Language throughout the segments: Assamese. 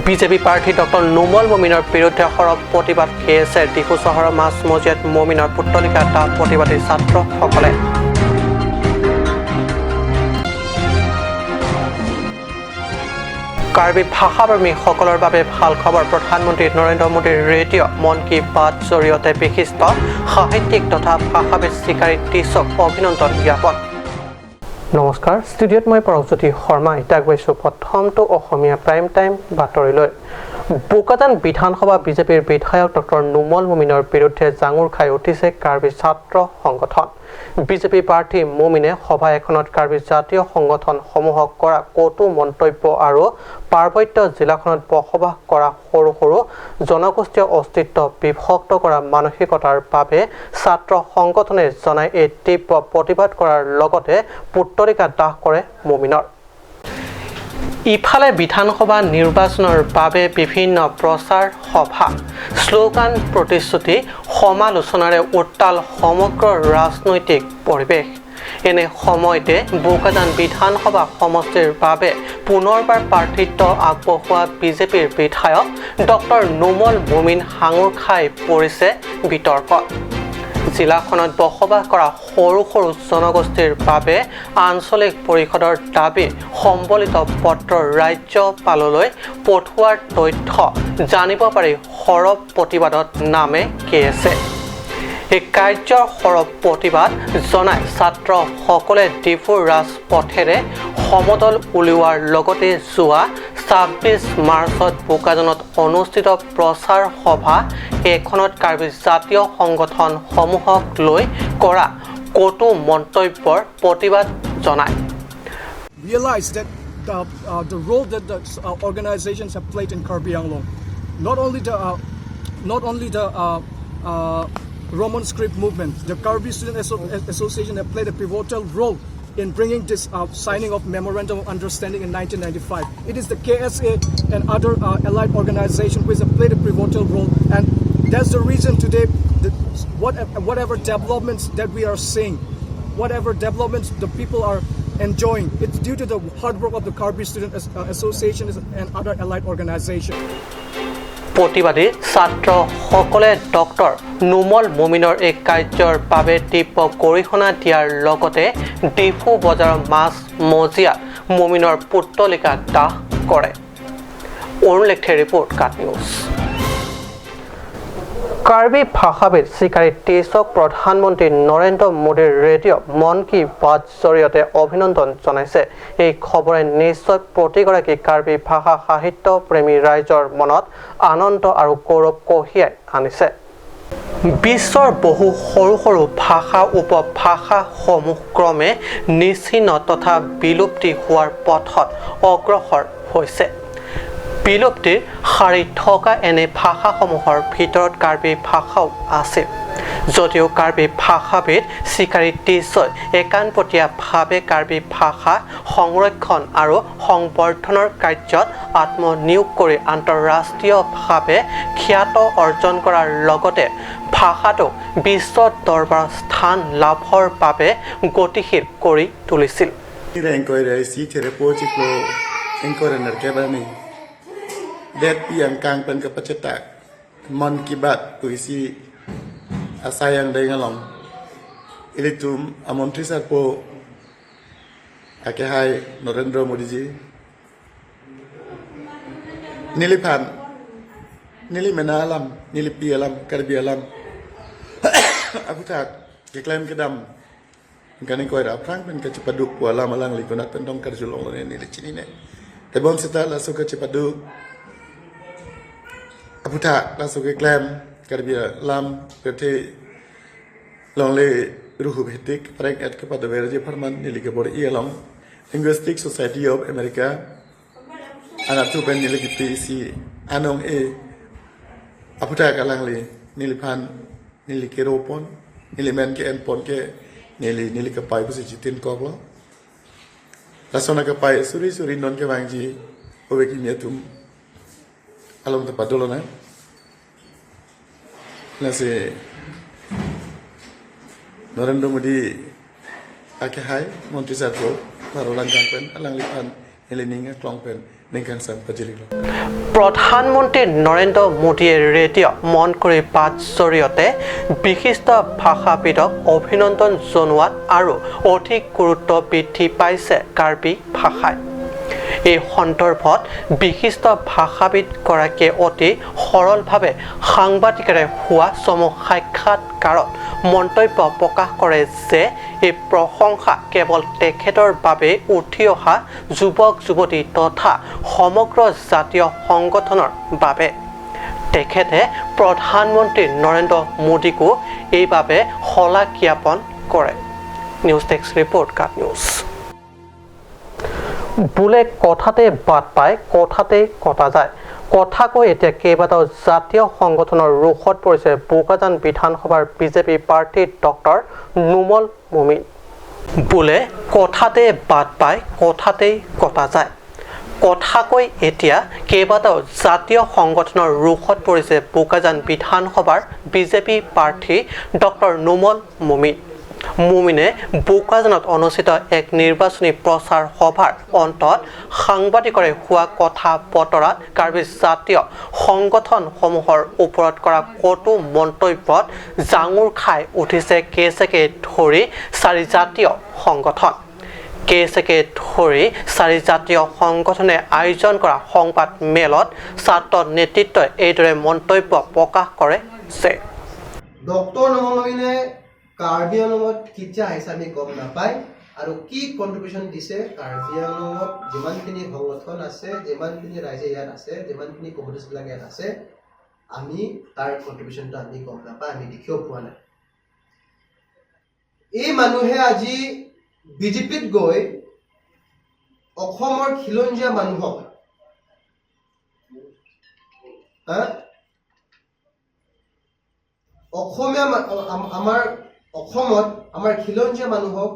বিজেপি প্ৰাৰ্থী ডক্টৰ নোমল মমিনৰ বিৰুদ্ধে সৰব প্ৰতিবাদ খেয়েছে। ডিফু চহৰৰ মাজমজিয়াত মমিনৰ পুত্তলিকা দাহ প্ৰতিবাদী ছাত্ৰসকলে। কাৰ্বি ভাষাপ্ৰেমীসকলৰ বাবে ভাল খবৰ। প্ৰধানমন্ত্ৰী নৰেন্দ্ৰ মোদীৰ ৰেডিঅ' মন কী বাত জৰিয়তে বিশিষ্ট সাহিত্যিক তথা ভাষাবিদ চিকাৰী টিছক অভিনন্দন জ্ঞাপন। নমস্কাৰ, ষ্টুডিঅ'ত মই পৰশজ্যোতি শৰ্মা। এতিয়া গৈছোঁ প্ৰথমটো অসমীয়া প্ৰাইম টাইম বাতৰিলৈ। বোকাজান বিধানসভা বিজেপিৰ বিধায়ক ডক্টৰ নোমল মমিনৰ বিৰুদ্ধে জাঙুৰ খাই উঠিছে কাৰ্বি ছাত্ৰ সংগঠন। বিজেপি প্ৰাৰ্থী মমিনে সভা এখনত কাৰ্বি জাতীয় সংগঠনসমূহক কৰা কটু মন্তব্য আৰু পাৰ্বত্য জিলাখনত বসবাস কৰা সৰু সৰু জনগোষ্ঠীয় অস্তিত্ব বিভক্ত কৰা মানসিকতাৰ বাবে ছাত্ৰ সংগঠনে জনাই এই তীব্ৰ প্ৰতিবাদ কৰাৰ লগতে পুত্তলিকা দাহ কৰে মমিনৰ। ইফালে বিধানসভা নিৰ্বাচনৰ বাবে বিভিন্ন প্ৰচাৰ সভা, শ্লোগান, প্ৰতিশ্ৰুতি, সমালোচনাৰে উত্তাল সমগ্ৰ ৰাজনৈতিক পৰিৱেশ। এনে সময়তে বোকাজান বিধানসভা সমষ্টিৰ বাবে পুনৰবাৰ প্ৰাৰ্থিত্ব আগবঢ়োৱা বিজেপিৰ বিধায়ক ডক্টৰ নোমল মমিন সাঙুৰ খাই পৰিছে বিতৰ্কত। জিলাখনত বসবাস কৰা সৰু সৰু জনগোষ্ঠীৰ বাবে আঞ্চলিক পৰিষদৰ দাবী সম্বলিত পত্ৰ ৰাজ্যপাললৈ পঠোৱাৰ তথ্য জানিব পাৰি সৰব প্ৰতিবাদত নামে কেএছে। এই কাৰ্যৰ সৰব প্ৰতিবাদ জনাই ছাত্ৰসকলে ডিফুৰ ৰাজপথেৰে সমদল উলিওৱাৰ লগতে যোৱা 26 মাৰ্চত বোকাজানত অনুষ্ঠিত প্ৰচাৰ সভা এখনত কাৰ্বি জাতীয় সংগঠনসমূহক লৈ কৰা কটু মন্তব্যৰ প্ৰতিবাদ জনায়। Realize that the role that the organizations have played in Karbi Anglong, not only the Roman script movement, the Karbi Student Association have played a pivotal role in bringing this signing of Memorandum of Understanding in 1995. It is the KSA and other allied organizations which have played a pivotal role, and that's the reason today that whatever developments that we are seeing, whatever developments the people are enjoying, it's due to the hard work of the Karbi Student Association and other allied organizations. প্ৰতিবাদী ছাত্ৰসকলে ডক্টৰ নোমল মমিনৰ এই কাৰ্যৰ বাবে তীব্ৰ গৰিহণা দিয়াৰ লগতে ডিফু বজাৰৰ মাজ মজিয়াত মমিনৰ পুত্তলিকা দাহ কৰে। অৰুণ লেখে ৰিপৰ্ট, কাট নিউজ। কাৰ্বি ভাষাবিদ চিকাৰী টিছক প্ৰধানমন্ত্ৰী নৰেন্দ্ৰ মোদীৰ ৰেডিঅ' মন কী বাত জৰিয়তে অভিনন্দন জনাইছে। এই খবৰে নিশ্চয় প্ৰতিগৰাকী কাৰ্বি ভাষা সাহিত্য প্ৰেমী ৰাইজৰ মনত আনন্দ আৰু গৌৰৱ কঢ়িয়াই আনিছে। বিশ্বৰ বহু সৰু সৰু ভাষা উপভাষাসমূহ ক্ৰমে নিশ্চিহ্ন তথা বিলুপ্তি হোৱাৰ পথত অগ্ৰসৰ হৈছে। বিলুপ্তিৰ শাৰীত থকা এনে ভাষাসমূহৰ ভিতৰত কাৰ্বি ভাষাও আছে। যদিও কাৰ্বি ভাষাবিদ চিকাৰী টিছই একাণপতীয়াভাৱে কাৰ্বি ভাষা সংৰক্ষণ আৰু সংবৰ্ধনৰ কাৰ্যত আত্মনিয়োগ কৰি আন্তঃৰাষ্ট্ৰীয়ভাৱে খ্যাত অৰ্জন কৰাৰ লগতে ভাষাটোক বিশ্ব দৰবাৰত স্থান লাভৰ বাবে গতিশীল কৰি তুলিছিল। Reng koi re si chere po chi klo engkore ner ke ba ni det piang kang pen ke pacetak mon ki bat puisi asayang dei ngalong ilitum amontri sar po ake hai Narendra Modi ji nili phan nili mena alam nili pi alam karbi alam aku tak ke klaim ke dam kani koi ra prang pen ke cepaduk po alam alang li konat pen dong karjulong ne nili chini ne te bon sita la so ke cepaduk aputa la so ke klaim karbi lam ke the long le ruhu hetik prang et ke pada verje farman nili ke bor i along Linguistic Society of America anak tu pen nili ki si anong e aputa kalang li nili phan nili ke ropon nili men ke en pon ke nili nili ke pai pusi jitin kok lo lasona ke pai suri suri non ke wangji owe ki nyetum along te padolo na nase Narendra Modi ake hai montri sarpo parolang kangpen alang lipan Lening klong pen ningkang sam pajilik long. প্ৰধানমন্ত্ৰী নৰেন্দ্ৰ মোদীয়ে ৰেডিঅ' মন কৰি বাত জৰিয়তে বিশিষ্ট ভাষাবিদক অভিনন্দন জনোৱাত আৰু অধিক গুৰুত্ব বৃদ্ধি পাইছে কাৰ্বি ভাষাই। এই সন্দৰ্ভত বিশিষ্ট ভাষাবিদগৰাকীয়ে অতি সৰলভাৱে সাংবাদিকেৰে হোৱা চমু সাক্ষাৎকাৰত মন্তব্য প্ৰকাশ কৰে যে এই প্ৰশংসা কেৱল তেখেতৰ বাবেই উঠি অহা যুৱক যুৱতী তথা সমগ্ৰ জাতীয় সংগঠনৰ বাবে। তেখেতে প্ৰধানমন্ত্ৰী নৰেন্দ্ৰ মোদীকো এইবাবে শলাগ জ্ঞাপন কৰে। News desk report, Kaat news. বোলে কথাতে বাদ পায়, কথাতেই কটা যায়। কথা কৈ এতিয়া কেইবাটাও জাতীয় সংগঠনৰ ৰোষত পৰিছে বোকাজান বিধানসভাৰ বিজেপি প্ৰাৰ্থী ডক্টৰ নোমল মুমিন। বোলে কথাতে বাদ পায়, কথাতেই কটা যায়। কথা কৈ এতিয়া কেইবাটাও জাতীয় সংগঠনৰ ৰোষত পৰিছে বোকাজান বিধানসভাৰ বিজেপি প্ৰাৰ্থী ডক্টৰ নোমল মুমিন। মুমিনে বোকাজানত অনুষ্ঠিত এক নিৰ্বাচনী প্ৰচাৰ সভাৰ অন্তত সাংবাদিকৰে হোৱা কথা বতৰাত কাৰ্বি জাতীয় সংগঠনসমূহৰ ওপৰত কৰা কটু মন্তব্যত জাঙুৰ খাই উঠিছে কেছেকে ধৰি চাৰি জাতীয় সংগঠন। কেছেকে ধৰি চাৰি জাতীয় সংগঠনে আয়োজন কৰা সংবাদ মেলত ছাত্ৰ নেতৃত্বই এইদৰে মন্তব্য প্ৰকাশ কৰে যে ডক্টৰ নোমল মুমিনে কাৰ্বি আংলঙত কেতিয়া আহিছে আমি গম নাপায় আৰু কি কণ্ট্ৰিবিউশ্যন দিছে। কাৰ্বি আংলঙত যিমানখিনি সংগঠন আছে, যিমানখিনি ৰাইজে ইয়াত আছে, যিমানখিনি কমিউনিটিবিলাক ইয়াত আছে, আমি তাৰ কণ্ট্ৰিবিউশ্যনটো আমি গম নাপায়, আমি দেখিও পোৱা নাই। এই মানুহে আজি বিজেপিত গৈ অসমৰ খিলঞ্জীয়া মানুহক অসমীয়া আমাৰ অসমত আমাৰ খিলঞ্জীয়া মানুহক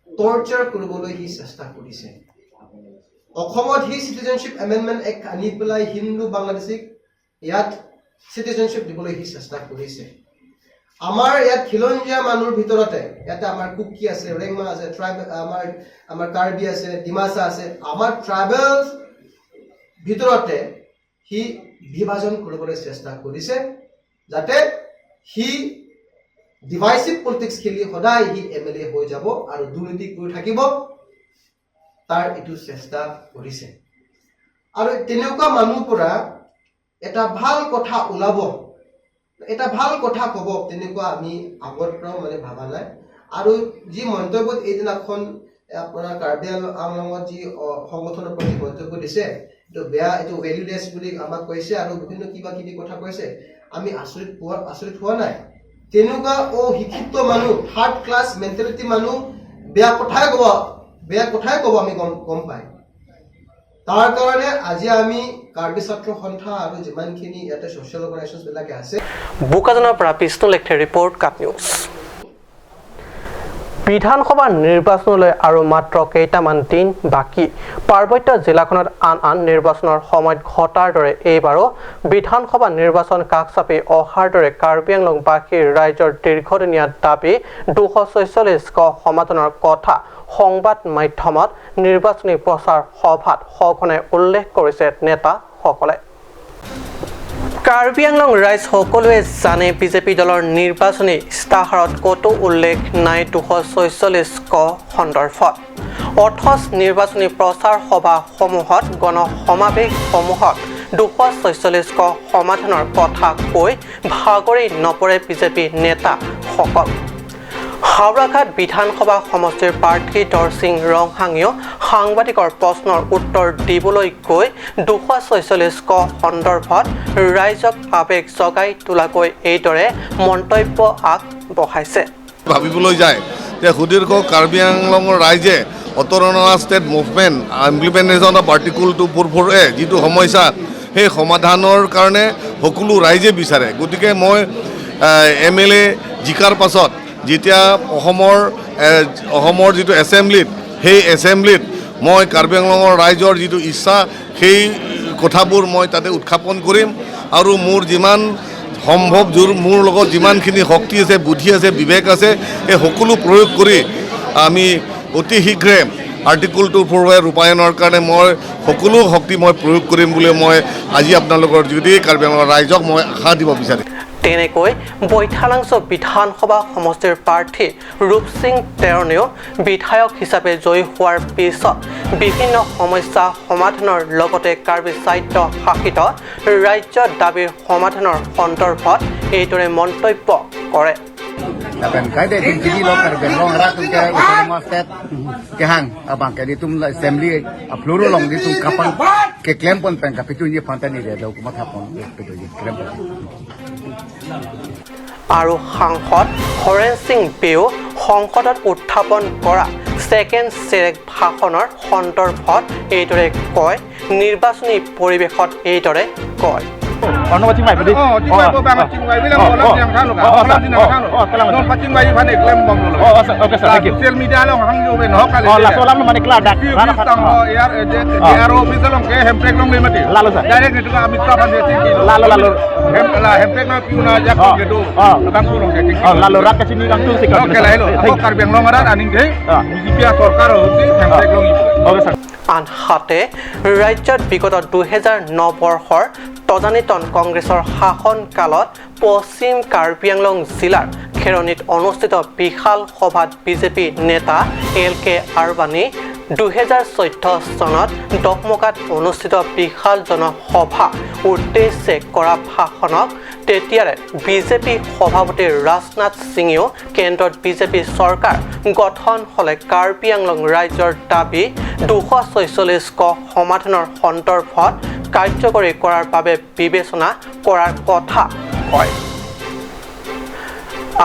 টৰ্চাৰ কৰিবলৈ সি চেষ্টা কৰিছে। অসমত সি চিটিজেনশ্বিপ এমেণ্ডমেণ্ট এক্ট আনি পেলাই হিন্দু বাংলাদেশীক ইয়াত চিটিজেনশ্বিপ দিবলৈ সি চেষ্টা কৰিছে। আমাৰ ইয়াত খিলঞ্জীয়া মানুহৰ ভিতৰতে ইয়াতে আমাৰ কুকি আছে, ৰেংমা আছে, ট্ৰাইব আমাৰ আমাৰ কাৰ্বি আছে, ডিমাচা আছে, আমাৰ ট্ৰাইবেল ভিতৰতে সি বিভাজন কৰিবলৈ চেষ্টা কৰিছে, যাতে সি ডিভাইচিভ পলিটিক্স খেলি সদায় সি এম এল এ হৈ যাব আৰু দুৰ্নীতি কৰি থাকিব, তাৰ এইটো চেষ্টা কৰিছে। আৰু তেনেকুৱা মানুহৰ পৰা এটা ভাল কথা ওলাব, এটা ভাল কথা ক'ব, তেনেকুৱা আমি আগৰ পৰাও মানে ভাবা নাই। আৰু যি মন্তব্যত এইদিনাখন আপোনাৰ কাৰ্বি আংলঙত যি সংগঠনৰ প্ৰতি মন্তব্য দিছে, এইটো বেয়া, এইটো ভেলিউলেছ বুলি আমাক কৈছে আৰু বিভিন্ন কিবা কিবি কথা কৈছে, আমি আচৰিত হোৱা নাই। তেনেকুৱা অশিক্ষিত মানুহ, থাৰ্ড ক্লাছ মেণ্টেলিটি মানুহ বেয়া কথাই ক'ব আমি গম পাই। তাৰ কাৰণে আজি আমি কাৰ্বি ছাত্ৰ সন্থা আৰু যিমানখিনি ইয়াতে ছ'চিয়েল অৰ্গেনাইজেশ্যন বিলাকে আছে। বোকাজানৰ পৰা বিষ্ণু লেখে ৰিপৰ্ট, কাট নিউজ। বিধানসভা নিৰ্বাচনলৈ আৰু মাত্ৰ কেইটামান দিন বাকী। পাৰ্বত্য জিলাখনত আন আন নিৰ্বাচনৰ সময়ত ঘটাৰ দৰে এইবাৰো বিধানসভা নিৰ্বাচন কাষ চাপি অহাৰ দৰে কাৰ্বি আংলংবাসীৰ ৰাইজৰ দীৰ্ঘদিনীয়া দাবী 246 ক সমাধানৰ কথা সংবাদ মাধ্যমত নিৰ্বাচনী প্ৰচাৰ সভাত সঘনে উল্লেখ কৰিছে নেতাসকলে। কাৰ্বি আংলং ৰাইজ সকলোৱে জানে বিজেপি দলৰ নিৰ্বাচনী ইস্তাহাৰত ক'তো উল্লেখ নাই 246 ক সন্দৰ্ভত। অথচ নিৰ্বাচনী প্ৰচাৰ সভাসমূহত গণসমাৱেশসমূহত 246 ক সমাধানৰ কথা কৈ ভাগৰি নপৰে বিজেপি নেতাসকল। হাওৰাঘাট বিধানসভা সমষ্টিৰ প্ৰাৰ্থী দৰসিং ৰংহাঙেও সাংবাদিকৰ প্ৰশ্নৰ উত্তৰ দিবলৈ গৈ 246 ক সন্দৰ্ভত ৰাইজক আৱেগ জগাই তোলাকৈ এইদৰে মন্তব্য আগবঢ়াইছে। ভাবিবলৈ যায় যে সুদীৰ্ঘ কাৰ্বি আংলঙৰ ৰাইজে autonomous state movement implementation of article 244A যিটো সমস্যা, সেই সমাধানৰ কাৰণে সকলো ৰাইজে বিচাৰে। গতিকে মই এম এল এ জিকাৰ পাছত যেতিয়া অসমৰ যিটো এছেম্বলিত, সেই এছেম্বলিত মই কাৰ্বি আংলঙৰ ৰাইজৰ যিটো ইচ্ছা, সেই কথাবোৰ মই তাতে উত্থাপন কৰিম আৰু মোৰ যিমান সম্ভৱ জোৰ, মোৰ লগত যিমানখিনি শক্তি আছে, বুদ্ধি আছে, বিবেক আছে, এই সকলো প্ৰয়োগ কৰি আমি অতি শীঘ্ৰে আৰ্টিকল 244 ৰূপায়ণৰ কাৰণে মই সকলো শক্তি মই প্ৰয়োগ কৰিম বুলি মই আজি আপোনালোকৰ যোগেদি কাৰ্বি আংলঙৰ ৰাইজক মই আশা দিব বিচাৰিম। তেনেকৈ বৈঠালাংছ বিধানসভা সমষ্টিৰ প্ৰাৰ্থী ৰূপ সিং টেৰণেও বিধায়ক হিচাপে জয়ী হোৱাৰ পিছত বিভিন্ন সমস্যা সমাধানৰ লগতে কাৰ্বি স্বায়ত্ত শাসিত ৰাজ্য দাবীৰ সমাধানৰ সন্দৰ্ভত এইদৰে মন্তব্য কৰে। আৰু সাংসদ হৰেণ সিং বেও সংসদত উত্থাপন কৰা ছেকেণ্ড চেৰেক ভাষণৰ সন্দৰ্ভত এইদৰে কয়। নিৰ্বাচনী পৰিৱেশত এইদৰে কয়। আনহাতে ৰাজ্যত বিগত 2009 বৰ্ষৰ তদানীতন কংগ্ৰেছৰ শাসনকালত পশ্চিম কাৰ্বি আংলং জিলাৰ খেৰণিত অনুষ্ঠিত বিশাল সভাত বিজেপি নেতা এল কে আৰবানী 2014 চনত ডকমকাত অনুষ্ঠিত বিশাল জনসভা উদ্দেশ্যে কৰা ভাষণক তেতিয়াৰে বিজেপি সভাপতি ৰাজনাথ সিঙেও কেন্দ্ৰত বিজেপি চৰকাৰ গঠন হ'লে কাৰ্বি আংলং ৰাজ্যৰ দাবী 246 ক সমাধানৰ সন্দৰ্ভত কাৰ্যকৰী কৰাৰ বাবে বিবেচনা কৰাৰ কথা কয়।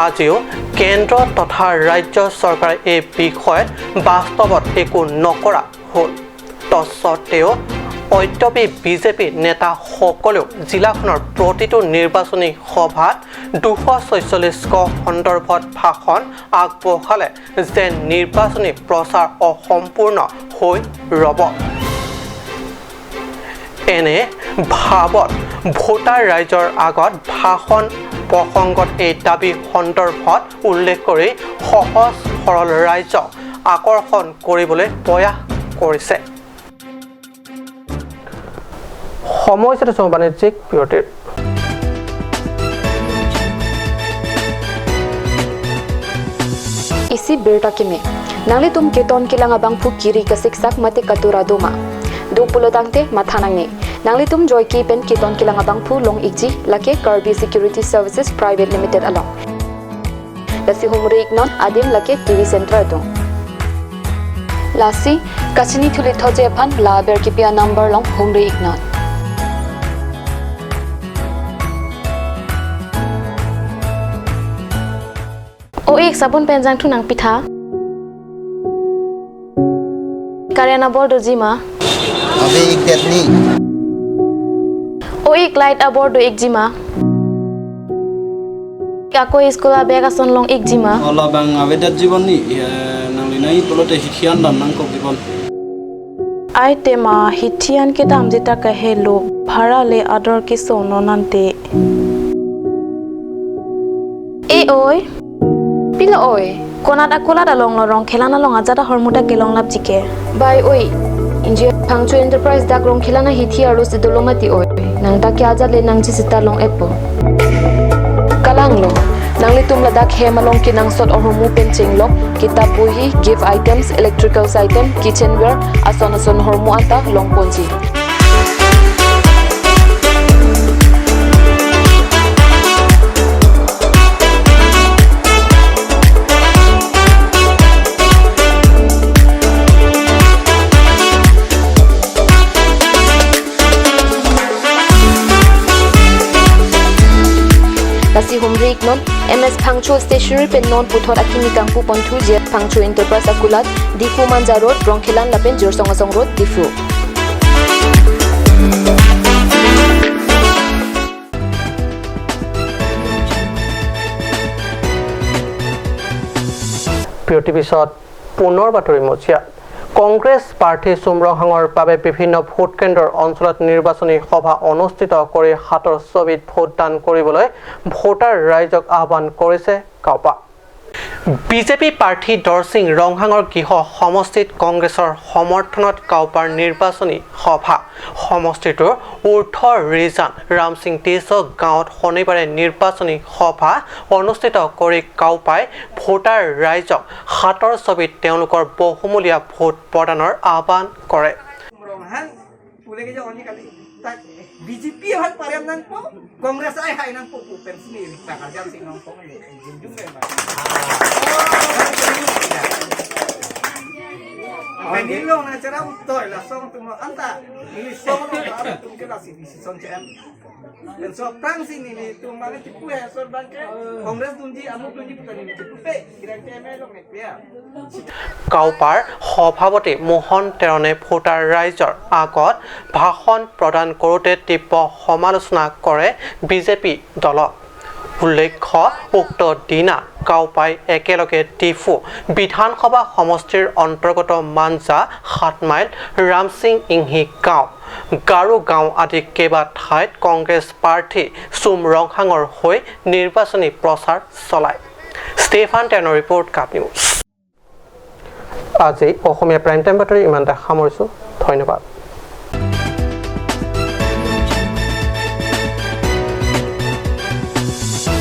আজিও কেন্দ্ৰ তথা ৰাজ্য চৰকাৰে এই বিষয়ত বাস্তৱত একো নকৰা হ'ল। তৎসত্ত্বেও অদ্যপি বিজেপি নেতাসকলেও জিলাখনৰ প্ৰতিটো নিৰ্বাচনী সভাত 246 ক সন্দৰ্ভত ভাষণ আগবঢ়ালে যেন নিৰ্বাচনী প্ৰচাৰ অসম্পূৰ্ণ হৈ ৰ'ব। এনে ভাৱত ভোটাৰ ৰাইজৰ আগত ভাষণ প্ৰসংগত এই দাবী সন্দৰ্ভত উল্লেখ কৰি সহজ সৰল ৰাইজক আকৰ্ষণ কৰিবলৈ প্ৰয়াস কৰিছে। সময় বাণিজ্যিক বিৰতিৰ। इसी बेटा के में नाले तुम केतोन के लंगा बंग फु किरी कसिक sak mate katura doma do pulo tangte mathanang ni nangli tum joy ki pen keton ki langa bang phu long ikji lake Karbi Security Services Private Limited along lasi humre iknon adim lake TV center do lasi kachini thuli thoje phan la ber ki pia number long humre iknon o ek sabun penjang thu nang pitha Karyana bordo jima abe ek detni o ek light a bordo ek jima kako school a bag ason long ek jima ola bang abe det jibon ni nang linai tolote hithian dan nang kok jibon ai tema hithian ke dam jita kahe lo bhara le ador ke sono nante e oi pilo oi konat akola da long rong khelana long ajada hormuta kelong lap jike bai oi inje phangchu enterprise dak rong khelana hithi aro sidolomati oi nang ta kya ja le nang chi sita long epo kalang lo nang le tum la dak he malong ki nang sot ormu pen ching lok kitab bohi gift items electrical item kitchenware ason ason hormu anta long ponji Lasi humri iknon MS Phangchu Stationery pen non puthor akini kangpu ponthu je Phangchu Enterprise akulat Diphu Manja Road Rongkhelan lapen Jorsongasong Road Diphu. বিৰতিৰ পিছত পুনৰ বাতৰি মজিয়া। কংগ্ৰেছ প্ৰাৰ্থী চুমৰহাঙৰ বাবে বিভিন্ন ভোট কেন্দ্ৰৰ অঞ্চলত নিৰ্বাচনী সভা অনুষ্ঠিত কৰি হাতৰ ছবিত ভোটদান কৰিবলৈ ভোটাৰ ৰাইজক আহ্বান কৰিছে কাউপা। বিজেপি প্ৰাৰ্থী দৰচিং ৰংহাঙৰ গৃহ সমষ্টিত কংগ্ৰেছৰ সমৰ্থনত কাউপাৰ নিৰ্বাচনী সভা। সমষ্টিটোৰ ঊৰ্ধ ৰিজান ৰামসিং টিছ গাঁৱত শনিবাৰে নিৰ্বাচনী সভা অনুষ্ঠিত কৰি কাউপাই ভোটাৰ ৰাইজক হাতৰ ছবিত তেওঁলোকৰ বহুমূলীয়া ভোট প্ৰদানৰ আহ্বান কৰে। BJP han pariam nang po Kongres ay hay nang po po pensi ni takarjam sing nang po ni jinjung be ma Manilo na cara utoy la song tumo anta ni song lo ta tum ke la si son chem ben so prang si ni ni tum ma ti pu he sor bang ke Congress dunji amuk dunji putani ni ti pe kiran ke me long ne pya। কাউপাৰ সভাপতি মোহন টেৰণে ভোটাৰ ৰাইজৰ আগত ভাষণ প্ৰদান কৰোঁতে তীব্ৰ সমালোচনা কৰে বিজেপি দলক। উল্লেখ্য, উক্ত দিনা কাউপাই একেলগে ডিফু বিধানসভা সমষ্টিৰ অন্তৰ্গত মাঞ্জা, সাতমাইল, ৰামসিং ইংহি গাঁও, গাৰো গাঁও আদি কেইবা ঠাইত কংগ্ৰেছ প্ৰাৰ্থী চুম ৰংহাঙৰ হৈ নিৰ্বাচনী প্ৰচাৰ চলায়। ষ্টেফান টেনৰ ৰিপৰ্ট, কাপ নিউজ। আজি অসমীয়া প্ৰাইম টাইম বাতৰি ইমানতে সামৰিছোঁ। ধন্যবাদ।